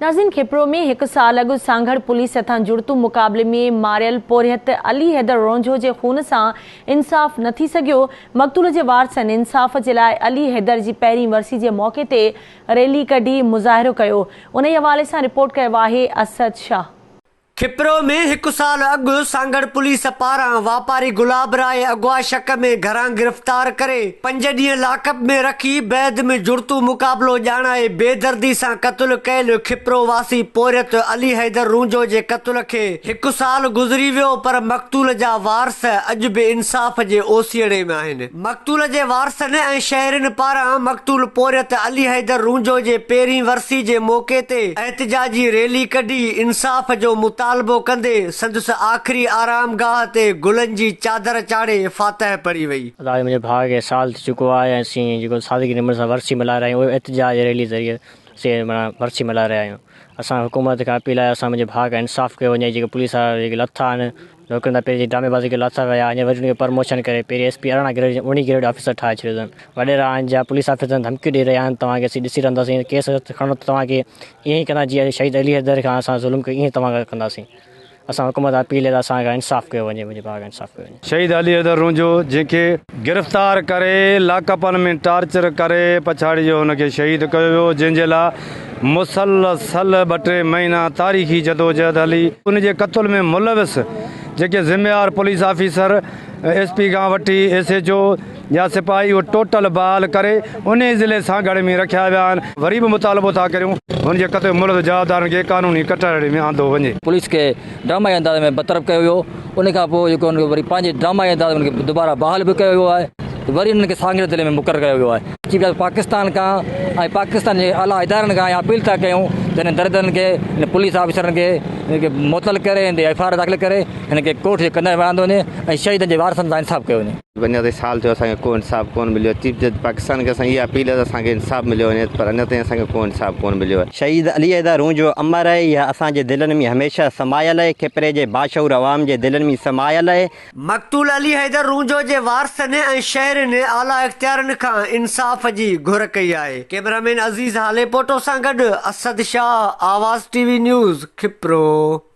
ناظرين کپرو ۾ هڪ سال اڳ سانگهڙ پوليس هٿان جڙتو مقابلي ۾ ماريل پورهيت علي حيدر رونجهو جي خون سان انصاف نه ٿي سگهيو، مقتول جي وارثن انصاف جي لاء علي حيدر جي پهرين ورسي جي موقعي تي ريلي ڪڍي مظاهرو ڪيو، انهي حوالي سان رپورٽ ڪيو آهي اسد شاهه. کپرو ۾ هڪ سال اڳ سانگهڙ پوليس پاران واپاري گلاب راء اغوا شڪ ۾ گهران گرفتار ڪري پنج ڏينهن لاڪ اپ ۾ رکي بعد ۾ جڙتو مقابلو ڄاڻائي بيدردي سان قتل ڪيل کپرو واسي پورهيت علي حيدر رونجهو جي قتل کي هڪ سال گذري ويو پر مقتول جا وارث اڄ به انصاف جي اوسيئڙي ۾ آهن. مقتول جي وارثن ۽ شهرين پاران مقتول پورهيت علي حيدر رونجهو جي پهرين ورسي جي موقعي تي احتجاجي ريلي ڪڍي انصاف جو مطالبو ڪندي سندس آخري آرامگاهه تي گلن جي چادر چاڙهي فاتح پڙهي وئي. ادا اڄ منهنجي ڀاء کي سال ٿي چڪو آهي ۽ اسين جيڪو سادگي نموني سان ورسي ملهائي رهيا آهيون اهو احتجاج ريلي ذريعي اسين معنيٰ ورسي ملهائي رهيا آهيون اسان حڪومت کان اپيل آهي اسان منهنجي ڀاء کان انصاف ڪيو وڃي جيڪي پوليس وارا جيڪي لٿا آهن نوڪرين تان پهرين جي ڊرامي بازي ڪري لاٿا ويا اڃا وري انهن کي پرموشن ڪري پهرين S P 18 grade 19 grade officer ٺاهي ڇڏيو اٿن وڏيرا آهن جا پوليس آفيسرن ڌمڪيون ڏئي رهيا آهن توهان کي اسين ڏسي رهنداسين ڪيس کڻو ته توهان کي ائين ئي ڪندا جيئن شهيد علي حيدر کان اسان ظلم ڪيو ائين توهان کان ڪنداسين اسان حڪومت کان اپيل آهي ته اسان کان انصاف ڪيو وڃي منهنجي ڀاء کان انصاف ڪيو وڃي. شهيد علي حيدر رونجهو جنهن کي گرفتار ڪري لاڪپن ۾ ٽارچر ڪري پڇاڙي جو هن کي شهيد ڪيو ويو جنهن جي لاء مسلسل ٻه ٽي مهينا تاريخي جدوجهد هلي. ان جي قتل ۾ ملوث جيڪي ذميوار پوليس آفيسر ايس پي کان وٺي ايس ايڇ او يا سپاهي اهو ٽوٽل بحال ڪري انهي ضلعي سانگهڙ ۾ رکيا ويا آهن وري به مطالبو ٿا ڪريون هن جي قتل ۾ ملوث جوابدارن کي قانوني ڪٽهڙي ۾ آندو وڃي. پوليس کي ڊرامائي انداز ۾ برطرف ڪيو ويو ان کان پوء جيڪو وري پنهنجي ڊرامائي انداز ۾ ان کي دوباره بحال به ڪيو ويو آهي وري انهن کي سانگهڙ ضلعي ۾ مقرر ڪيو ويو آهي. چيف جسٽس پاڪستان کان ۽ پاڪستان جي اعليٰ ادارن کان اها اپيل ٿا ڪيون ته انهن دردن کي انهن پوليس آفيسرن کي انهن کي معطل ڪري انهن تي ايف I R داخل ڪري هن کي ڪورٽ جي ڪنڌ ۾ آندو وڃي ۽ شهيدن جي وارثن سان انصاف ڪيو وڃي. اڃا تائين سال ٿيو اسان کي ڪو انصاف ڪون مليو چيف جج پاڪستان کي اسان جي اها اپيل آهي ته اسان کي انصاف مليو وڃي پر اڃا تائين اسان کي ڪو انصاف ڪون مليو آهي. شهيد علي حيدر رونجهو امر آهي اها اسان جي دلن ۾ هميشه سمايل آهي کپري جي باشعور عوام جي دلن ۾ سمايل آهي. مقتول علي حيدر رونجهو جي وارثن ۽ شهرين اعليٰ اختيارين کان انصاف جي گهر ڪئي آهي. ڪئميرامين عزيز هاليپوٽو سان گڏ Asad Shah, Awaz T V news, Khipro.